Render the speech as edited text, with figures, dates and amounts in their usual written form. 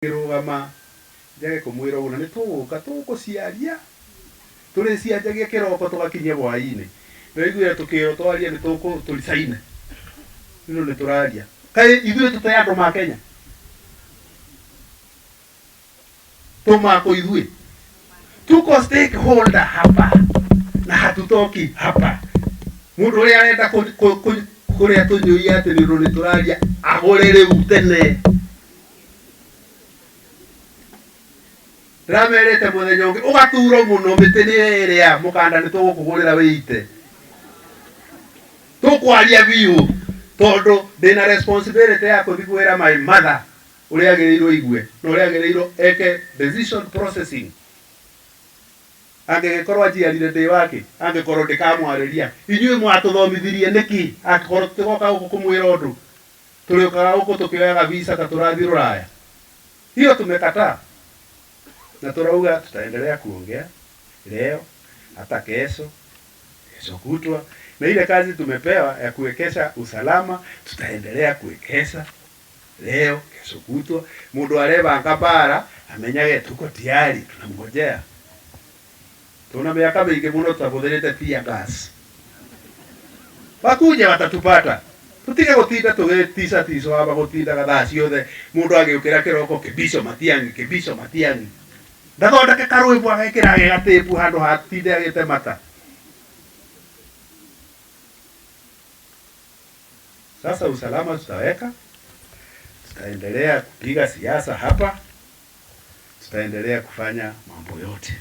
Ngĩrũgama njage kũmwĩra ũguo, na nĩ tũgũka tũgũciaria, tũrĩcianjagia kĩroko tũgakinyia hwaĩ-inĩ. Ndĩraiguire tũkĩrwo twarie nĩ tũkũ tũricaine, rĩu nĩ tũraria. Kaĩ ithuĩ tũtarĩ andũ ma Kenya? Tũmakũ ithuĩ? Tuko stakeholder hapa na hatutoki hapa. Mũndũ ũrĩa arenda kũrĩa tũnyũi atĩ nĩ ũndũ nĩ tũraria agũre rĩu tene. Ndĩramerĩte mũthenya ũngĩ ũgaturo mũno mĩtĩ nĩ ĩrĩa mũkanda nĩ tũgũkũgũrĩra wĩite. Tũkwaria biũ tondũ ndĩna responsibility ya kũthiĩ kwĩra my mother ũrĩa agĩrĩirwo aigue na ũrĩa agĩrĩirwo eke decision processing. Angĩgĩkorwo anjiarire ndĩ wakĩ? Angĩkorwo ndĩkamwarĩria, inyuĩ mwatũthomithirie nĩkĩ? Angĩkorwo tũtigoka gũkũ kũmwĩra ũndũ, tũrĩũkaga gũkũ tũkĩoyaga visa ta tũrathiĩ rũraya. Hiyo tumekataa na turauga tutaendelea kuongea leo hata kesho, kesho kutwa, na ile kazi tumepewa ya kuwekesha usalama tutaendelea kuwekesha leo kesho kutwa. Mundu arebanga mbara amenyage tuko tayari, tunamngojea. Tuna miaka mingi muno tutabuthirite tear gas, wakuje watatupata. Tutige gutinda tugitica tico aba gutindaga thaa ciothe mundu agiukira kiroko kibico Matiang'i, kibico Matiang'i, ndathondeke karwimbo agekira agegatipu handu hatinde agite mata. Sasa usalama tutaweka, tutaendelea kupiga siasa hapa, tutaendelea kufanya mambo yote.